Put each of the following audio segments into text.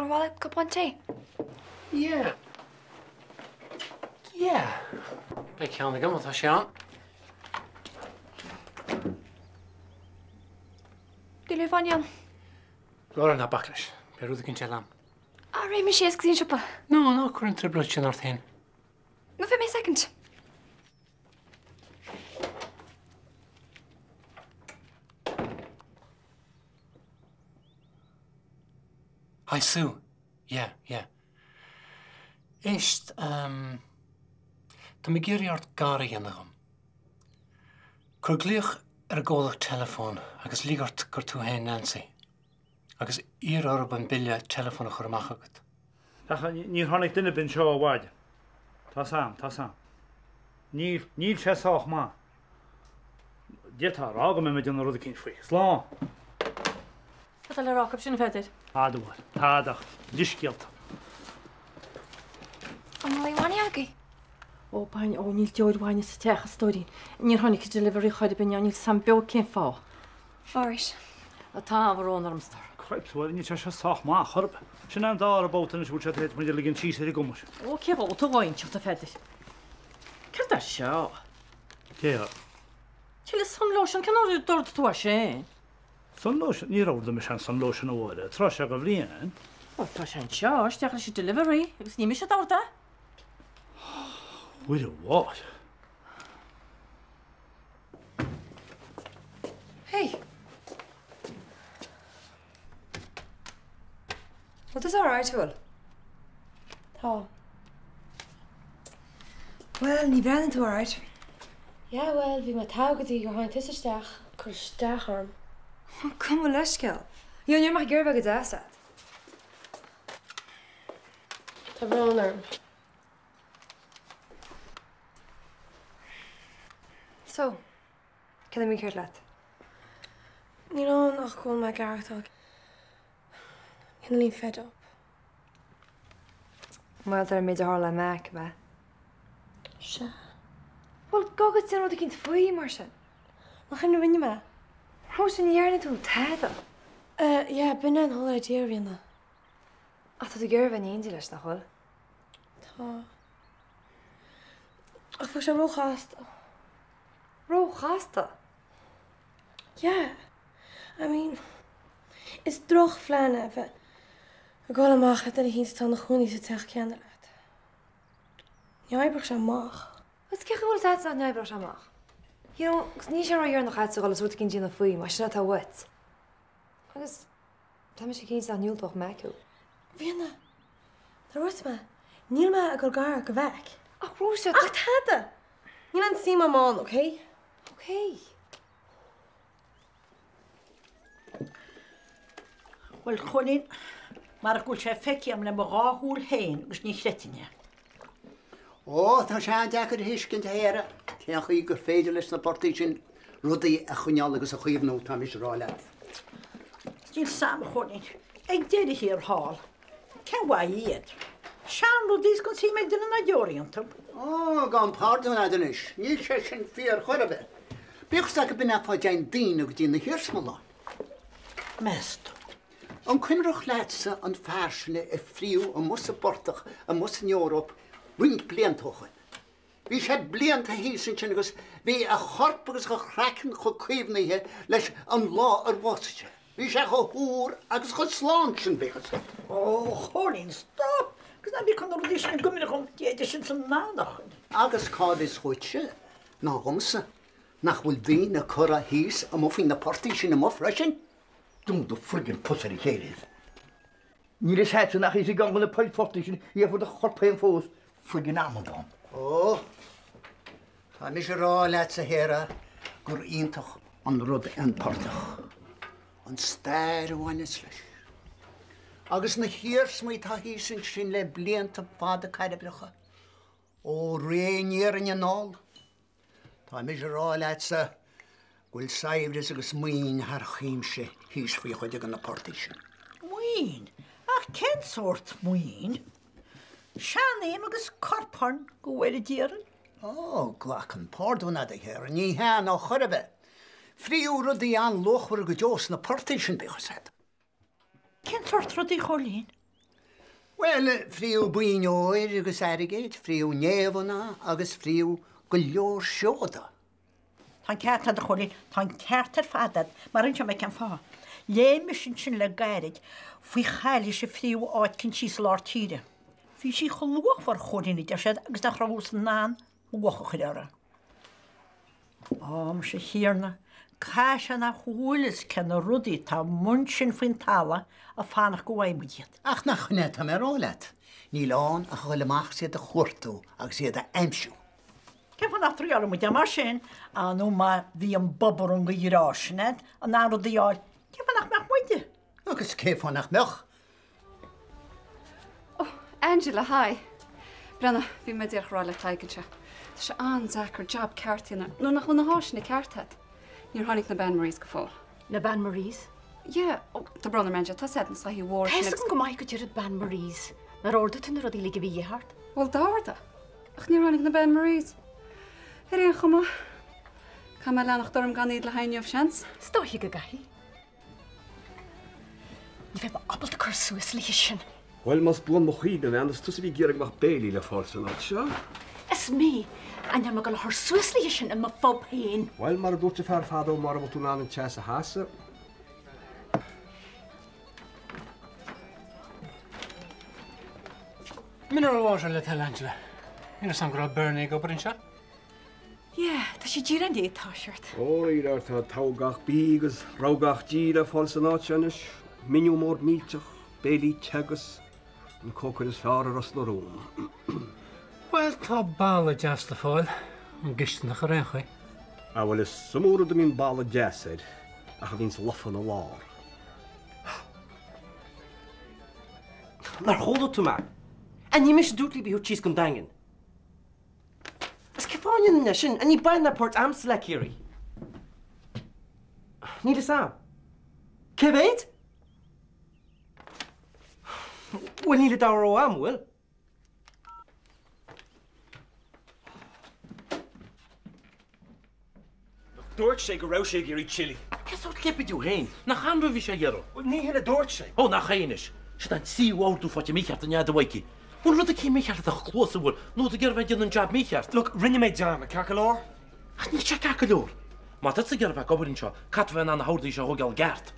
Ar mhaith leat cupán tae? Yeah. Yeah. Beidh ceann agam má tá sé ann. Diail bainne ann. Laura, ná bac leis. Beidh rud éicint eile a'm. Ah, raghaidh mé síos go dtí an siopa. No, ná cuir an trioblóid sin ort féin. No, bheidh mé soicind. Hi Sue. Yeah, yeah. Éist, ehm, tá mé ag iarraidh ort gar a dhéanamh dhom. Cuir glaoch ar an gcomhlacht teileafóin agus lig ort gur tú féin Nancy. Agus iarr orthu an bille teileafóin a chur amach agat. Ach níor tháinig duine ar bith anseo ó mhaidin. Tá's a'm, tá's a'm. Níl, níl sé sách maith. D'fhéadfá a rá go mbeidh mé ag déanamh rud eicínt faoi. Slán! Cad tá le rá acu sin, a Pheadair? Tada, bhuel, tada ach leithscéalta. An bhfuil bainne agaibh? Ó, bainne, ó, níl deoir bhainne sa teach, a stóirín. Níor tháinig an delivery chor ar bith inniu, níl 's a'm beo cén fáth. Alright. Tá an-bhrón orm, a stór. Cripes, bhuel, níl sé seo sách maith chor ar bith. Sin é an dara babhta anois a bhfuil sé tar éis muid a ligean síos ar an gcuma sin. Ó, cé dhó tú dhá inseacht, a Pheadair? Céard é seo? Cé é? Tuilleadh sun lotion, cén uair a d'ordaigh tú é sin? Sun lotion? Níor ordaigh mise aon sun lotion a Mháire, tráth seo de bhliain. Bhuel, tá sé anseo, isteach leis an delivery, agus ní mise a d'ordaigh é. A Mhuire Mháthair. Hey! Bhfuil tusa alright, bhfuil? Tá. Bhuel, ní bhreathnaíonn tú alright. Yeah, bhuel, bhí mé togha go dtí gur tháinig tusa isteach, cur isteach orm. Gabh mo leithscéal. You know, ní raibh mé ach ag iarraidh bheith go deas leat. Tá brón orm. So, cad é mícheart leat? Níl ann ach go bhfuil mé ag aireachtáil cineáilín fed up. Bhuel, tar an méid a tharla le Mac, ab ea? Sea. Bhuel, gabh agus déan rud eicínt faoi, mar sin. Nach in a rinne mé? Róise, ní dhearna tú tada. Eh, yeah, b'in é an whole idea, Ríona. Ach tá tú ag iarraidh a bheith in éindí leis, nach bhfuil? Tá. Ach tá sé róchasta. Róchasta? Yeah. I mean, is drochphlean é a bheith ag dul amach le duine eicínt atá ina chónaí sa teach céanna leat. Ní oibreoidh sé amach. Agus cén chaoi a bhfuil a fhios agat nach n-oibreoidh sé amach? You know, agus níl sé ródheireanach agatsa dhul is rud eicínt a dhéanamh faoi, más sin atá uait. Agus tá mise cinnte nach ndiúltódh Mac thú. Ríona, Dúirt mé, níl mé ag dul gar do Mhac. Ach Róise, Ach tada! Níl aon suim agam ann, ok? Ok. Bhuel, Chóilín, marach go bhfuil sé feicthe agam le mo dhá shúil féin agus ní chreidfinn é. Ó, tá sé an-deacair a thuiscint, a Shéara, cén chaoi gur féidir leis na portaigh sin rudaí a choinneáil agus a chaomhnú, tá mise a rá leat. Níl 's a'm, a Chóilín. Ag deireadh thiar thall, cén mhaith iad? Seanrudaí is gan suim ag duine ná deoraí iontu. Ó, gabhaim pardún a'd anois, níl sé sin fíor chor ar bith. Bíodh 's agam b'in é fá dtéann daoine go dtí na hiarsmalanna. Meas tú? An cuimhreach leatsa an fear sin a fríodh amuigh sa bportach amuigh san Eoraip roinnt blianta ó shoin? Bhí sé blianta thíos ansin agus bhí a chorp agus a chraiceann chomh caomhnaithe leis an lá ar bhásaigh sé. Bhí sé chomh húr agus chomh slán sin, bíodh 'fhios agat. Ó, a Chóilín, stop! Agus ná bí ag cur na rudaí sin i gcuimhne dhom, Dia duit ins an anachain. Agus cá bhfios dhuitse ná dhomsa nach bhfuil daoine curtha thíos amuigh faoi na portaigh sin amuigh freisin? Dún do friggin pus ar a chéile. Níl fhios a'dsa nach thíos i gceann de na poill phortaigh sin a gheofar do chorp féin fós, friggin amadán. Ó, tá mise a rá leatsa, a Shéara, gur iontach an rud é an portach, an stair a bhaineas leis, agus na hiarsmaí atá thíos ansin le blianta fada cairbreacha, ó ré an iarainn anall. Tá mise a rá leatsa go bhfuil saibhreas agus maoin thar chuimse thíos faoi chuid de na portaigh sin. Maoin? Ach cén sórt maoin? Seanfhím agus corpáin, go bhfóire Dia orainn. Ó, glacaim pardún a'd, a Shéara, ní hea ná chor ar bith. Fríodh rudaí an-luachmhara go deo sna portaigh sin, bíodh 'fhios a'd. Cén sórt rudaí, a Chóilín? Bhuel, fríothadh boinn óir agus airgid, fríothadh néamhanna agus fríothadh go leor seoda. Tá an ceart agat, a Chóilín, tá an ceart ar fad agat, mar inseoidh mé cén fáth. Léigh mise ansin le gairid faoi chailís a fríothadh áit eicínt síos i lár tíre. Bhí sí chomh luachmhar, a Chóilín, a deir siad, agus nach rabhthas in ann luach a chur uirthi. Á, muise a Thiarna, caithfidh sé nach bhfuil fhios cé na rudaí atá amuigh ansin faoin talamh ag fanacht go bhfaighidh muid iad. Ach nach shin é atá mé a rá leat, níl ann ach a dhul amach is iad a chuartú agus iad a aimsiú. Cén fáth nach dtriálfaidh muid é mar sin, á nó má bhí an bobarang de ghrá sin agat in ann rudaí a fháil, cén fáth nach mbeadh muide? Agus cén fáth nach mbeadh? Oh, Angela, hi. Breathnaigh, bhí mé díreach ag rá le Tadhg anseo. Tá sé an-deacair jab ceart a dhéanamh nuair nach bhfuil na háiseanna ceart agat. Níor tháinig na Bain-Maries go fóill. Na Bain-Maries? Yeah. Oh, tá brón orm, Angela, tá siad na soithí mhóra sin agus. Tá 'fhios agam go maith goidé iad Bain-Maries. Nár ordaigh tú na rudaí uilig a bhí de dhíth ort? Bhuel, d'ordaigh. Ach níor tháinig na Bain-Maries. Ar aon chuma, caithfidh mé leanacht orm gan iad le haghaidh inniu, seans. Is dóiche go gcaithfidh. Ní bheidh mé ábalta cur suas léi sin. Bhuel, más buan mo chuimhne, a bhean, is tusa a bhí ag iarraidh go mbeadh béilí le fáil san áit seo. Is mé. Ach níl mé ag dul a chur suas léi sin i mo phub féin. Bhuel, mar a dúirt an fear fadó, mara bhfuil tú in ann an teas a shásamh. Mineral water le do thoil, Angela. Níl 'fhios a'm go raibh Bernie ag obair anseo. Yeah, tá sé díreach i ndiaidh toiseacht. Ó, rírá, tá togha gach bí agus rogha gach dí le fáil san áit seo anois. Menu mór millteach, béilí te agus an cócaire is fearr i Ros na Rún. Bhuel, tá balla deas le fáil, ón gcisteanach ar aon chaoi. Ah, bhuel, is iomaí rud a mbíonn balla deas air ach a bhíonns lofa ina lár. Nár chuala tú mé? An ní mise a dúirt libh í a thabhairt síos go an Daingean? Is cén fáth a ndéanainn é sin? Ní bain ná páirt a'msa le Ciarraí. Níl fhios a'm. Cé mhéad? Bhuel, níl i d'abhar ó am, bhfuil? Dúirt sé go raibh sé ag iarraidh chili. Cén sórt lipéid thú féin? Nach anraith a bhí sé a iarraidh? Bhuel, ní hin a dúirt sé. Ó, nach é anois. Siod an tríú ordú faighte mícheart inniu a'd, a Mhaidhcí. Bhfuil rud eicínt mícheart le do chluasa, an bhfuil? Nó tú ag iarraidh bheith ag déanamh an jab mícheart? Look, rinne mé dearmad, ceart go leor? Ach níl sé ceart go leor. Má tá tusa ag iarraidh bheith ag obair anseo, caithfidh tú bheith in ann na horduithe seo a thógáil i gceart.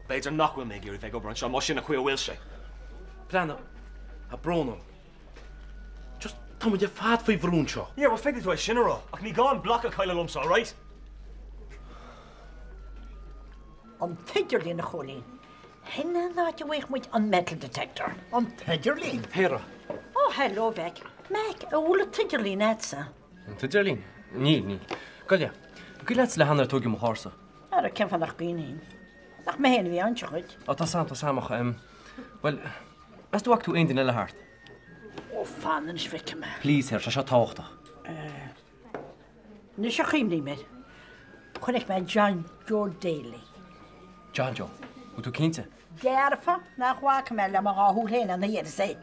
B'fhéidir nach bhfuil mé ag iarraidh bheith ag obair anseo más sin an chaoi a bhfuil sé. Breathnaigh, tá brón orm. Just, tá muid ar fad faoi bhrú anseo. Yeah, well féadfaidh tú é sin a rá, ach ní gá an bloc a chailleadh liomsa, alright? An t-idirlíon, a Chóilín. Shin é an áit a bhfaigheadh muid an metal detector. An t-idirlíon? Hera. Oh, hello, Mhaic. Mac, an bhfuil an t-idirlíon a'dsa? An t-idirlíon? Níl, níl. Gabh i leith. An cuimhin leatsa le hAnna ar tóigeadh mo charr-sa? Ara, cén fáth nach gcuimhnínn? Nach mé féin a bhí ann seo dhuit? Ó, tá 's a'm, tá 's a'm ach, em, bhuel, meas tú bhfaca tú aon duine eile thart? Ó, fan anois, feicfidh mé. Please, Hera, tá seo tábhachtach. Eh, anois a chuimhním air, chonaic mé John Joe Daly. John Joe? Bhfuil tú cinnte? Dearfa nach bhfaca mé le mo dhá shúil féin an oiread is é.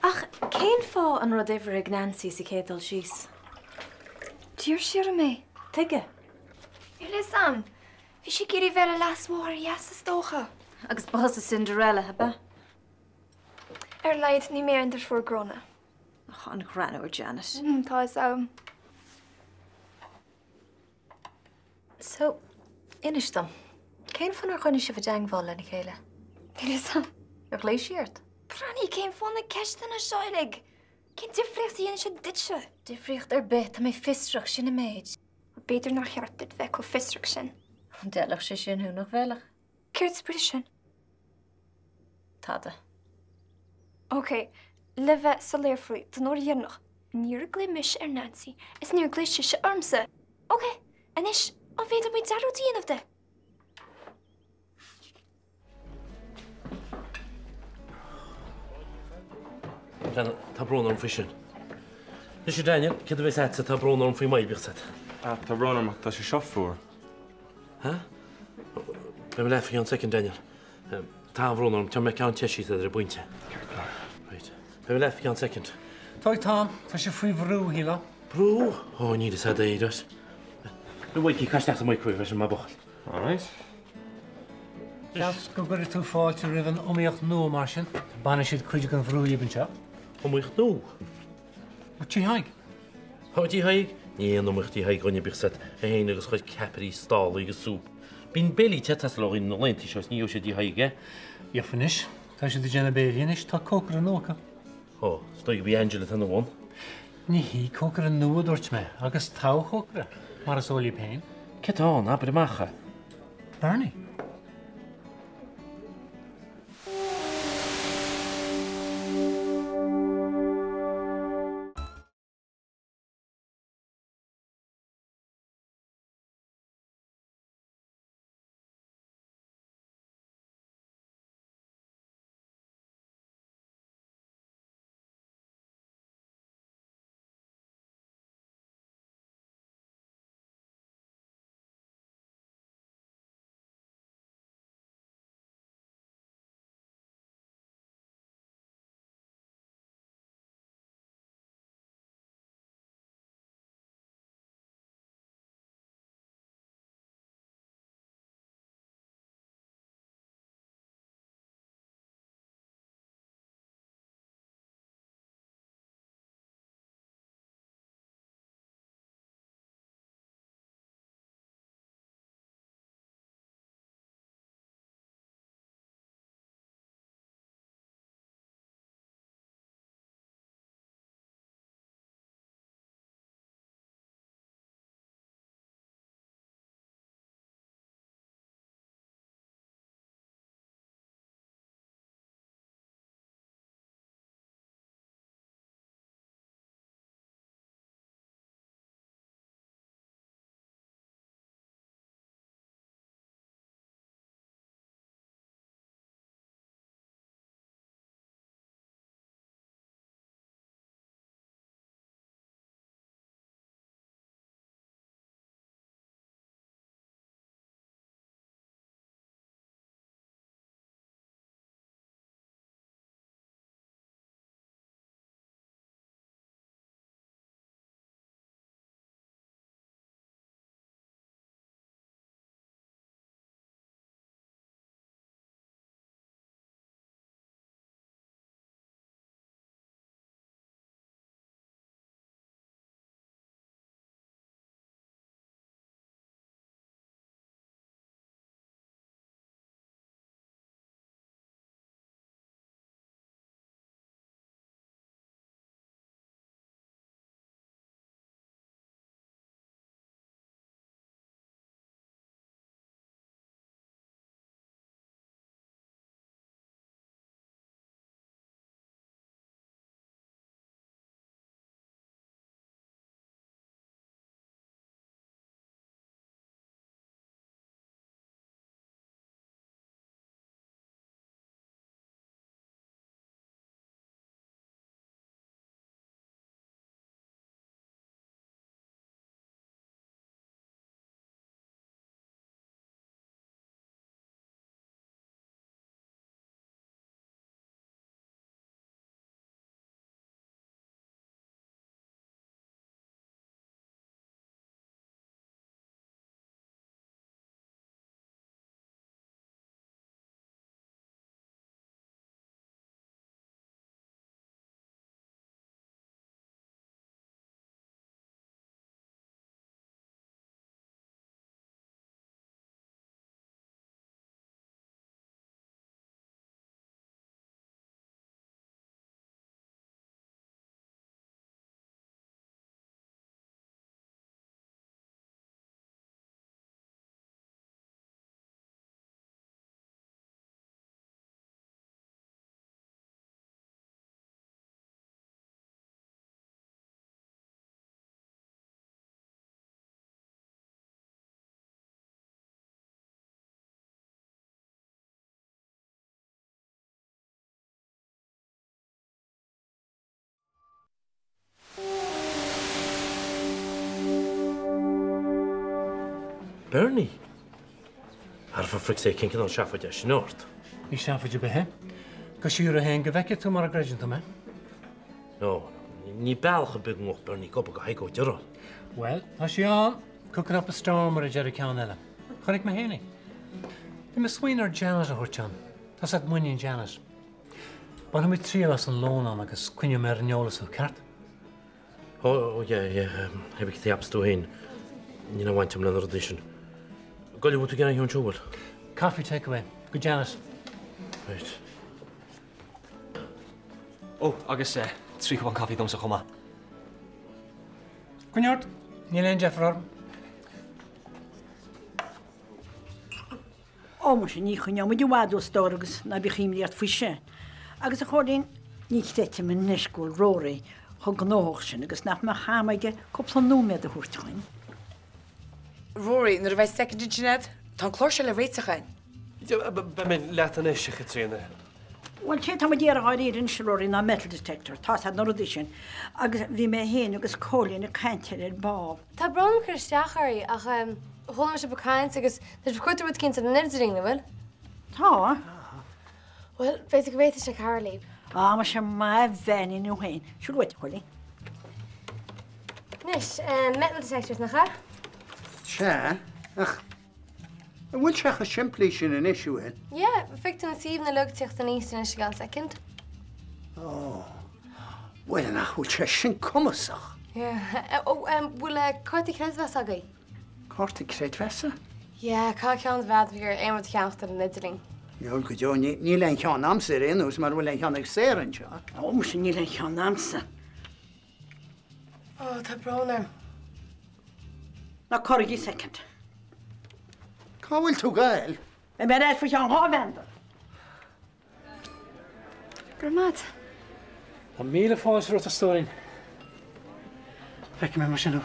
Ach cén fáth an raibh d'uimhir ag Nancy sa chéad dul síos? D'iarr sí orm é. Tuige? Níl a fhios a'm. Bhí sí ag iarraidh bheith le leasmháthair dheas is dócha. Agus ba thusa Cinderella, ab ea? Ar a laghad ní mé an deirfiúr gránna. Ach an ghreannúr Janet. Tá a fhios a'm. So, inis dom, cén fáth nár choinnigh sibh i dteangmháil lena chéile? Níl a fhios a'm. Ar ghlaoigh sí ort? Breathnaigh, cén fáth na ceisteanna seo uilig? Cén difríocht a dhéanann sé duitse? Difríocht ar bith, tá mé fiosrach, sin an méid. B'fhéidir nár cheart duit bheith chomh fiosrach sin. D'fheilfeadh sé sin thú, nach bhfeilfeadh? Céard is brí leis sin? Tada. Ok, le bheith soiléir faoi, don uair dheireanach, níor ghlaoigh mise ar Nancy is níor ghlaoigh sise ormsa. Ok, anois, an féidir muid dearúd a dhéanamh de? Tá brón orm faoi sin. Anois a Daniel, céard a bheas a'dsa tá brón orm faoi mo bheadh a't. Ah, tá brón orm ach tá sé seo fuar. Ha? Beidh mé leat faoi cheann soicind, Daniel. Tá an-bhrón orm, tabharfaidh mé ceann te síos ar an bpointe. Right. Beidh mé leat faoi cheann soicind. Tá ag Tom, tá sé faoi bhrú, shílfeá. Brú? Ó, níl fhios a'd é, right. A Mhaidhcí, caith isteach sa microwave é sin, maith buachaill. All right. Seans go gcuirfidh tú fáilte roimh an iomaíocht nua mar sin. Bainfidh siad cuid den bhrú dhíob anseo. Iomaíocht nua? Ó, Tigh Thaidhg. Ó, Tigh Thaidhg? Ní aon iomaíocht Tigh Thaidhg a dhuine, bíodh 's agat, é féin agus a chuid ceapairí stálaí agus súp. Bíonn béilí te ag teastáil ó dhaoine na laethanta seo is ní gheobhaidh siad i dTigh Thaidhg é. Gheofa anois. Tá siad ag déanamh béilí anois. Tá cócaire nua acu. Ó, is dóigh gurb í Angela atá ina bhun. Ní hí, cócaire nua a dúirt mé, agus togha-chócaire, mar is eol daoibh féin. Cé atá ann? Abair amach é. Bernie. Bernie! Ara for frick's sake, cén cineál seafóid é sin ort? Ní seafóid ar bith é. Gabh siar é féin go bhfeicfidh tú mura gcreideann tú mé. No, níl bealach ar bith go ngabhfadh Bernie ag obair do Thadhg Ó Direáin. Bhuel, tá sí ann. Cooking up a storm mar a deir an ceann eile. Chonaic mé féin í. Bhí mé ag smaoineamh ar Janet a thabhairt ann. Tá's agat muinín Janet. Bainfidh muid triail as an lón ann agus coinneoidh mé ar an eolas thú, ceart? Ó, yeah, yeah, hé cad a cheapas tú féin, níl aon bhaint agam le na rudaí sin. Goile, bhfuil tú ag iarraidh an ceann seo, bhfuil? Coffee takeaway, go Janet. Right. Ó, agus 3 chupán caife domsa chomh maith. Coinnigh ort, níl aon deifir orm. Ó, muise, ní choinneoidh muid i bhfad thú a stór agus ná bíodh imní ort faoi sin. Agus a Chóilín, ní chreidim anois go bhfuil Rory chomh gnóthach sin agus nach mbeadh am aige cúpla nóiméad a thabhairt dhuinn. Rory, nuair a bheidh soicind ansin agat, tá an clár seo le réiteach againn. Beidh mé leat anois, a Chaitríona. Bhuel, sé tá muid a iarraidh dháiríre anois, a Rory, ná metal detector, tá's agat na rudaí sin. Agus bhí mé féin agus Cóilín ag caint air ar ball. Tá brón orm cur isteach oraibh ach chuala mé sibh ag caint agus tá sibh ag cuartú rud eicínt ar an idirlíon, an bhfuil? Tá. Bhuel, b'fhéidir go bhféadfainnse cabhrú libh. Á, muise maith bheainín thú féin. Siúl uait, a Chóilín. Anois, metal detectors, nach ea? Sea, ach An bhfuil sé chomh simplí sin anois, an bhfuil? Yeah, feicfidh tú na suíomhanna uilig ag tíocht aníos anois i gceann soicind. Ó, bhuel, nach bhfuil sé sin cumasach? Yeah. Ó, bhfuil cárta creidmheasa agaibh? Cárta creidmheasa? Yeah, caithfidh ceann a bheith agat ar aon rud a cheannacht ar an idirlíon. Diabhal go deo, níl aon cheann a'msa ar aon nós, mara bhfuil aon cheann ag Sarah anseo. Ó, muise, níl aon cheann a'msa. Ó, tá brón orm. Ná corraigí soicind. Cá bhfuil tú ag goil? Beidh mé ar ais faoi cheann 2 mheandar. Go raibh maith. Tá míle fáilte romhat a stóirín. Feicfidh mé mar sin thú.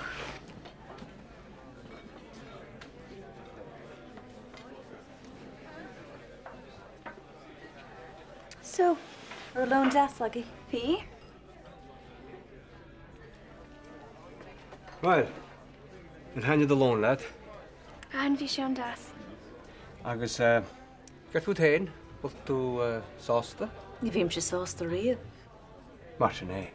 So, raibh lón deas agaibh? Bhí. Bhuel, ar thaitnigh do lón leat? An, bhí sé an-deas. Agus céard fút féin, bhfuil tú sásta? Ní bhímse sásta riamh. Mar sin é.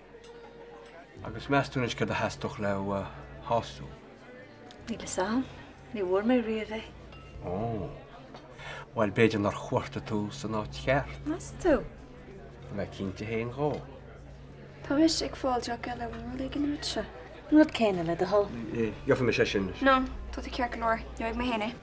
Agus meas tú anois céard a theastódh le thú a shású? Níl fhios a'm. Ní bhfuair mé riamh é. Ó. Bhuel, b'fhéidir nár chuartaigh tú san áit cheart. Meas tú? Tá mé cinnte féin dhó. Tá mise ag fáil deoch eile, bhfuil rud éigin uaitse? An rud céanna, le do thoil. Gheobhaidh mise é sin anois. No, tá tú ceart go leor, gheobhaidh mé féin é.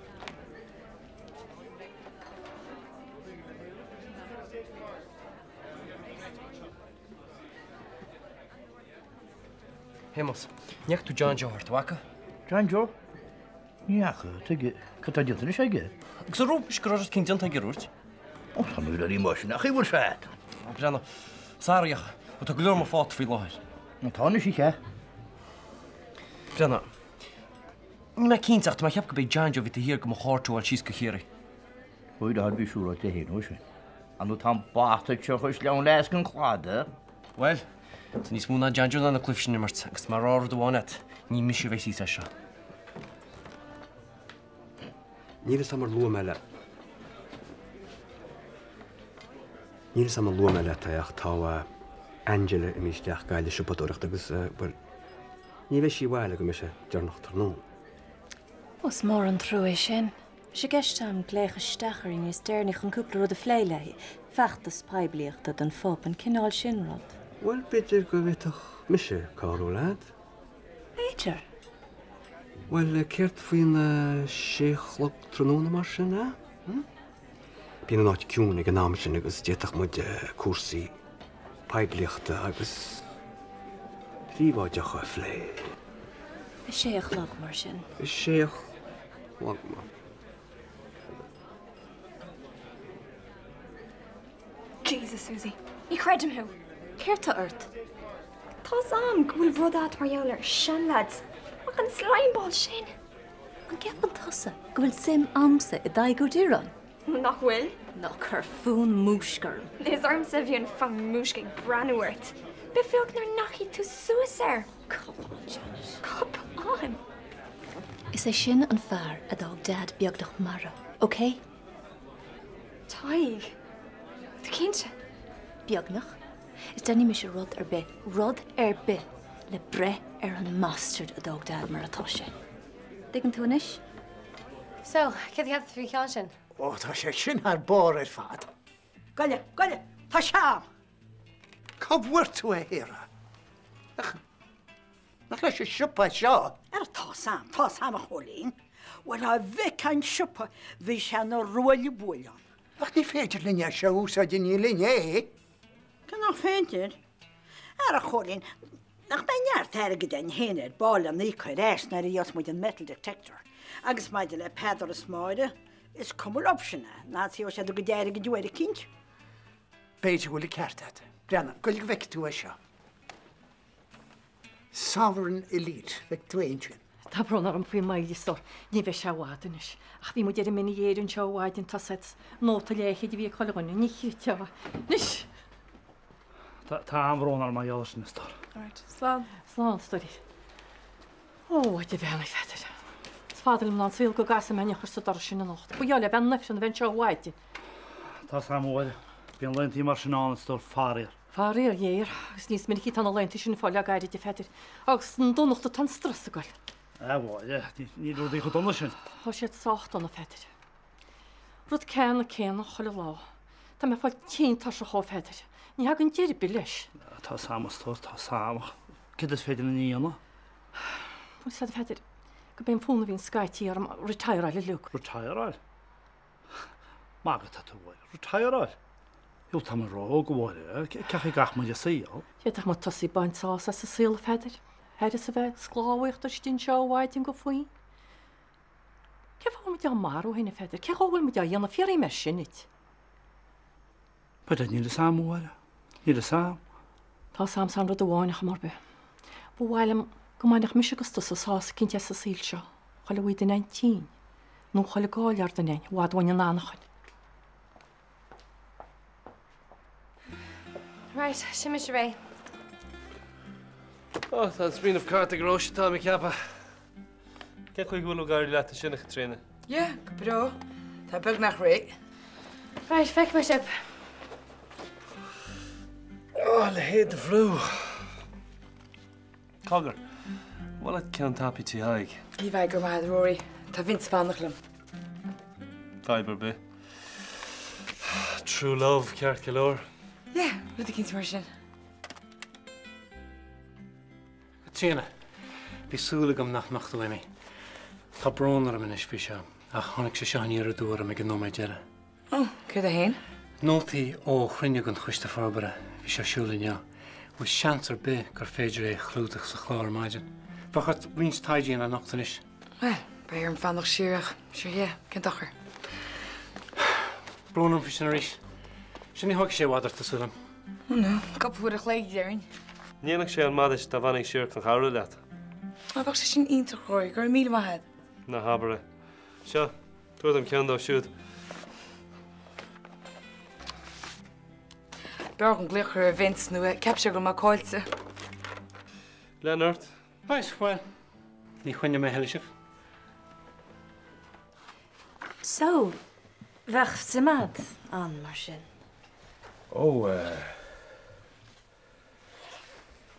Shéamus, ní fhaca tú John Joe thart, an bhfaca? John Joe? Ní fhaca, tuige, cad tá déanta anois aige? Agus ar dúirt mise go raibh rud eicínt déanta aige arúirt. Ó, tá mé ar mar sin, ach bhfuil sé agat? Ó, breathnaigh, sorry ach tá go leor ar mo phláta faoi láthair. Tá anois, is ea. Breathnaigh, níl mé cinnte ach tá mé ag ceapadh gurb é John Joe a bhí taobh thiar de mo chárta a fháil síos go Chiarraí. Óir a bhí siúráilte féin ó sin. Ar ndóigh tá an bata seo chomh sleamhain le easc an chladaigh. Bhuel, tá níos mó ná John Joe in ann an cluiche sin a imirt agus tá mé ag rá rud amháin leat, ní mise a bheidh thíos leis seo. Níl fhios a'm ar luaigh mé leat. Níl fhios a'm ar luaigh mé leat é ach tá Angela imithe isteach ag goil siopadóireachta agus, bhuel, ní bheidh sí abhaile go mbeidh sé deireanach tráthnóna. Ó, is mór an trua é sin. Bhí sé i gceist agam glaoch isteach uirthi níos deireanaí chun cúpla rud a phlé léi, feachtas poiblíochta don phub, an cineál sin rud. Bhuel, b'fhéidir go bhféadfadh mise cabhrú leat. B'fhéidir. Bhuel, céard faoina sé a chlog tráthnóna mar sin, eh? Hm? Bíonn an áit ciúin ag an am sin agus d'fhéadfadh muid cúrsaí poiblíochta agus príobháideacha a phlé. A sé a chlog mar sin. A sé a chlog mar. Jesus, Susie. Ní chreidim thú. Céard tá ort? Tá's a'm go bhfuil rud a'd mar gheall ar seanleaids, ach an slimeball sin! An gceapann tusa go bhfuil suim a'msa i dTadhg Ó Direáin? Nach bhfuil? Ná cuir fonn múisc orm. Is ormsa a bhí an fonn múisc ag breathnú ort. Ba bheag nár ndeachaigh tú suas air. Cop on, Janet. Cop on! Is é sin an fear a d'fhág Dad beagnach marbh, ok? Tadhg? Tú cinnte? Beagnach. Is déanfaidh mise rud ar bith, rud ar bith, le breith ar an mbastard a d'fhág Dad mar atá sé. Dtuigeann tú anois? So, céard a cheap tú faoin cheann sin? Ó, tá sé sin thar barr ar fad. Goile, goile, tá sé a'm! Cá bhfuair tú é, a Shara? Nach, nach leis an siopa seo? Ara tá's a'm, tá's a'm, a Chóilín. Bhuel, dá bhfeicfeá an siopa, bhí sé ina ruaille buaille ann. Ach ní féidir linn é seo a úsáid, ní linn é. Cé nach féidir? Ara, a Chóilín, nach mbeidh neart airgid againn féin ar ball lena íoc ar ais nuair a gheobhas muid an metal detector. Agus maidir le Peadar is Máire, is cuma leo sin é, Nancy gheobhaidh siad a gcuid airgid uair eicínt. B'fhéidir go bhfuil an ceart agat. Breathnaigh, goil go bhfeicfidh tú é seo. Sovereign Elite, bhfeic tú é ansin. Tá brón orm faoin moill, a stór. Ní bheidh sé i bhfad anois. Ach bhí muid ar an mine ghéar anseo ó mhaidin, tá said nóta leathchéid a bhí ag chuile dhuine, ní chreidfeá. Anois! Tá an-bhrón orm mar gheall air sin, a stór. Alright, slán. Slán, a stóirín. Ó, a Dhia bheannaithe, Pheadair. Is fada liom ná an saol go gcasfaidh mé an eochair sa doras sin anocht. Ba gheall le bheith in ifreann a bheith anseo ó mhaidin. Tá's a'm, a Mháire. Bíonn laethanta mar sin ann, a stór, faraor. Faraor géar, agus níos minicí atá na laethanta sin ag fáil le gairid, a Pheadair. Agus an donacht atá an strus ag goil. A Mháire, níl rudaí chomh dona sin. Tá siad sách dona, a Pheadair. Rud ceannann céanna chuile lá. Tá mé ag fáil tinn tuirseach dhó, a Pheadair. Ní thagann deireadh ar bith leis. Tá's a'm, a stór, tá's a'm. Ach céard is féidir linn a dhéanamh? Bhuel, sea, a Pheadair, gurb é an fonn a bhíonn scaití orm retireáil uilig. Retireáil? Magadh atá tú, a Mháire. Retireáil? Ó, tá mé ró-óg, a Mháire. Cén chaoi a gcaithfidh muid an saol. D'fhéadfadh muid tosaí ag baint sásamh as an saol, a Pheadair. Thairis a bheith ag sclábhaíocht istigh anseo ó mhaidin go faoin. Cén fáth a bhfuil muid á marú féin, a Pheadair? Cén chaoi a bhfuil muid á dhéanamh? Fiafraím é sin duit. Bhuel, níl fhios a'm, a Mháire. Níl fhios a'm. Tá fhios a'msa aon rud amháin ar chuma ar bith. Ba mhaith liom go mbainfeadh mise agus tusa sásamh eicínt as an saol seo, chuile bhfuil duine againn tinn, nó chuile gá leor duine againn, i bhfad uainn an anachain. Right, sin mise réidh. Ó, tá an smaoineamh ceart ag Róise, tá mé ag ceapadh. Cén chaoi go bhfuil ag éirí leat ansin, a Chaitríona? Yeah, go breá. Tá beagnach réidh. Right, feicfidh mé sibh. Ó, a leithéid de bhrú. Cogar, an mhaith leat ceann tapaidh Tigh Thaidhg? Ní bheidh, go raibh maith agat, Rory. Tá Vince ag fanacht liom. Fadhb ar bith. True love, ceart go leor. Yeah, rud eicínt mar sin. Caitríona, bhí súil agam nach mbeadh tú imithe. Tá brón orm anois faoi seo, ach tháinig sé seo aniar aduaidh orm ag an nóiméad deiridh. Ó, céard é féin? Nótaí ó chruinniú den Choiste Forbartha a bhí sé ar siúl inniu. Bhfuil seans ar bith gur féidir é a chlúdach sa chlár ar maidin? Bheadh ort roinnt taighde a dhéanamh anocht anois. Bhuel, beidh orm fanacht siar ach, sure yeah, cén dochar? Brón orm faoi sin arís. Sin ní thógfaidh sé i bhfad ort, tá súil agam. Oh no, cúpla uair a chloig, déarfainn. An ndéanfadh sé an maith duit dá bhfanfainn siar chun cabhrú leat? Ó, bheadh sé sin iontach, Rory, go raibh míle maith agat. Ná habair é. Seo. Tabhair dom ceann dóibh siúd. B'fhearr dhom glaoch a chur ar Vince nó ceapfaidh sé go bhfuil mé caillte. Lean ort. Right, bhuel, ní choinneoidh mé a thuilleadh sibh. So, bheadh suim a'd ann mar sin? Ó, eh.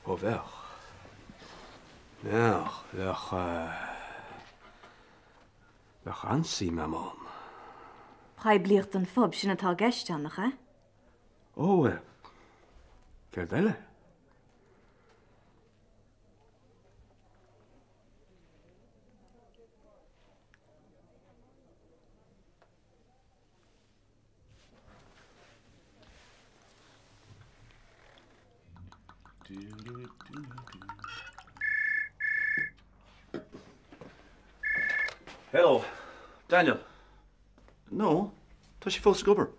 Ó bheadh. Bheadh, bheadh, eh. Bheadh an-suim a'm ann. Poiblíocht don phub, sin atá i gceist ann, nach ea? Ó, eh, céard eile? Hello, Daniel. No, tá sí fós ag obair.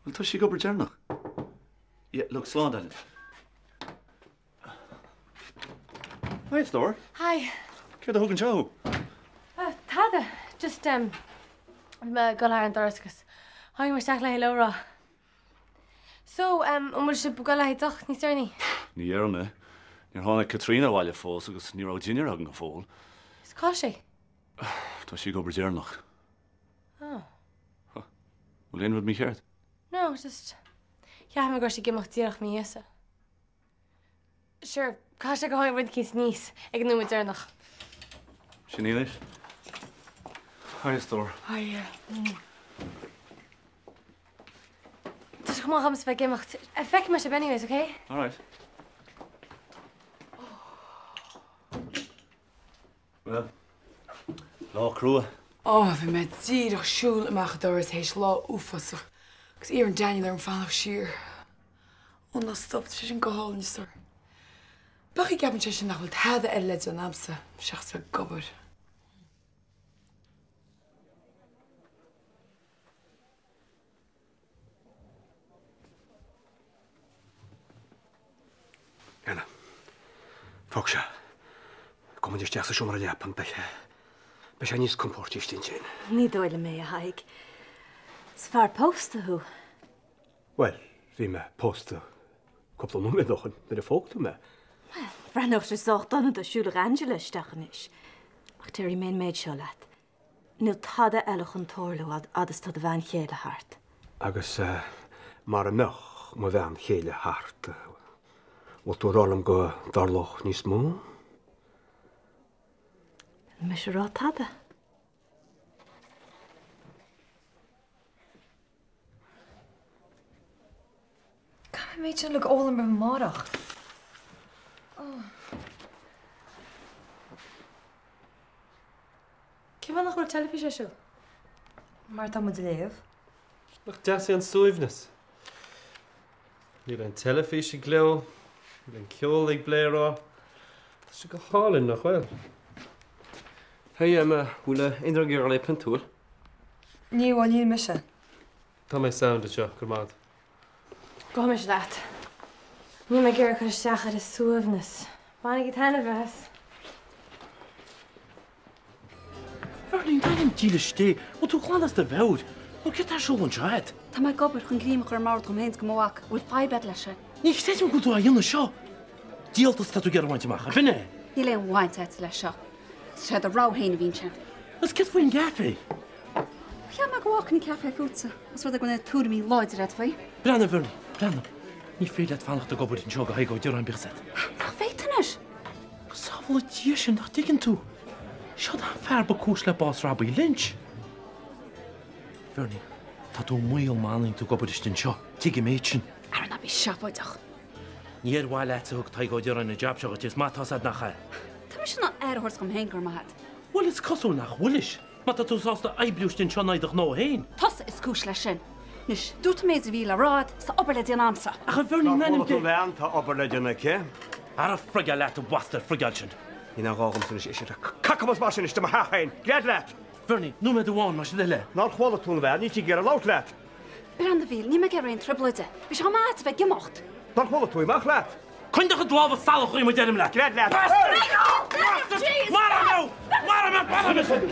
Bhuel, tá sí ag obair deireanach. Yeah, look, slán, Daniel. Hi, a stór. Hi. Céard a thug anseo thú? Tada. Just, um, bhí mé ag dul thar an doras agus tháinig mé isteach le hello a rá. So, um, an bhfuil sibh ag dul le haghaidh deoch níos deireanaí? Ní dhéarfainn é. Níor tháinig Caitríona abhaile fós agus ní raibh dinnéar againn go fóill. Is cá bhfuil sí? Tá sí ag obair deireanach. Oh. Bhfuil aon rud mícheart? No, just cheap mé go raibh sí ag imeacht díreach i mo dhiaidhse. Sure, caithfidh sé gur tháinig rud eicínt aníos ag an nóiméad deireanach. Sin í anois. Hi, a stór. Hiya. Tá sé chomh maith agamsa bheith ag imeacht. Feicfidh mé sibh anyways, okay? Alright. Well, lá crua. Ó, bhí mé díreach ag siúl amach an doras théis lá uafásach agus iarrann Daniel orm fanacht siar. Ó ná stop, tá sé sin go hálainn, a stór. B'fhéidir go gceapann sé sin nach bhfuil tada eile le déanamh agamsa seachas bheith ag obair. Anna, fág seo. Gabhfaidh muid isteach sa seomra leapan, beidh sé, beidh sé níos compóirtí istigh ansin. Ní dóigh liom é, a Thaidhg. Is fear pósta thú. Bhuel, bhí mé pósta cúpla nóiméad ó shin nuair a phóg tú mé. Bhuel, bhreathnódh sé sách dona dá siúlfadh Angela isteach anois. Ach déarfaidh mé an méid seo leat. Níl tada eile chun tarlú fhad is tá do bhean chéile thart. Agus mara mbeadh mo bhean chéile thart, bhfuil tú ag rá liom go dtarlódh níos mó? Níl mise ag rá tada. Caithfidh mé an méid sin uilig a fhoghlaim roimh amárach. Cén fáth nach bhfuil teilifís ar siúl? Mar tá muid ag léamh. Nach deas é an suaimhneas? Níl an teilifís ag gleo, níl an ceol ag bléaráil. Tá sé go hálainn, nach bhfuil? Hey Emma, bhfuil aon duine ag iarraidh pionta, bhfuil? Ní, bhuel, níl mise. Tá mé sound anseo, go raibh maith agat. Gabhfaidh mise leat. Níl mé ag iarraidh cur isteach ar an suaimhneas. Bainigí taitneamh as. Bernie, in ainm dílis Dé, bhfuil tú glan as do mheabhair? Nó céard tá ar siúl anseo agat? Tá mé ag obair chun greim a chur ar an mbord dhom féin is do mo mhac. Bhfuil fadhb agat leis sin? Ní chreidim go bhfuil tú á dhéanamh seo! Díoltas atá tú ag iarraidh a bhaint amach, ab in é? Níl aon bhaint agat leis seo. Is é do rogha féin a bhí ansin. Agus céard faoin gcaife? Cheap mé go bhfágfainn an caife fútsa, os rud é go bhfuil na tuairimí láidre agat faoi. Breathnaigh, Bernie, breathnaigh. Ní féidir leat fanacht ag obair anseo do Thadhg Ó Direáin, bíodh a fhios agat. Nach bhféadfainn é? Go sábhála Dia sinn, nach dtuigeann tú? Seod é an fear ba cúis le bás Robbie Lynch. Bernie, tá tú i mbaol má fhanann tú ag obair istigh anseo. Tuig an méid sin. Ara ná bí seafóideach. Ní ar mhaith leatsa a thug Tadhg Ó Direáin an jab seo dhuit, is maith atá a fhios agat nach ea. Tá mise in ann aire a thabhairt dhom féin, go raibh maith agat. Bhuel, is cosúil nach bhfuilis. Má tá tú sásta oibriú istigh anseo in aghaidh do ghnó féin. Tusa is cúis leis sin. Anois, dúirt tú an méid a bhí le rá agat, is tá obair le déanamh a'msa. Ach a Bhernie, in ainm Dé! Tá bhean, tá obair le déanamh aici. Ara frigeáil leat, a bhastard, frigeáil sin. Ní nach gá dhomsa anois, is ea. Cac amuigh mar sin anois de mo theach féin. Gread leat! Bernie, nóiméad amháin, más é. Nár chuala tú an bhean, níl sí ag iarraidh labhairt leat. Breathnaigh, a Mhíl, níl mé ag iarraidh aon trioblóide. Bhí sé chomh maith agat a bheith ag imeacht. Nár chuala tú í, amach leat! Coinnigh do chuid lámha salach uaim, a deirim leat! Gread leat! Bastard! Maraigh mé! Maraigh mé!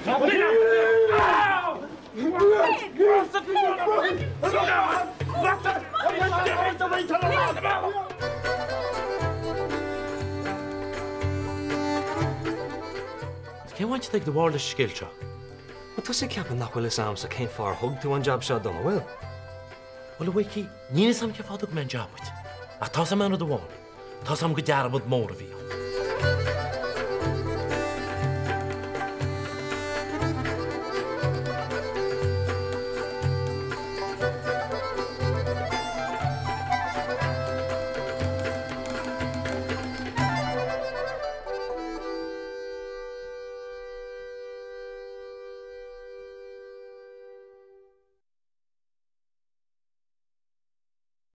Maraigh mé! Cén bhaint atá ag do mháthair leis an scéal seo? Bhfuil tusa ag ceapadh nach bhfuil fhios a'msa cén fáth ar thug tú an jab seo dom, an bhfuil? Bhuel, a Mhící, níl fhios a'm cén fáth a dtug mé an jab duit. Ach tá 'fhios a'm aon rud amháin, tá 'fhios a'm gur dearmad mór a bhí ann.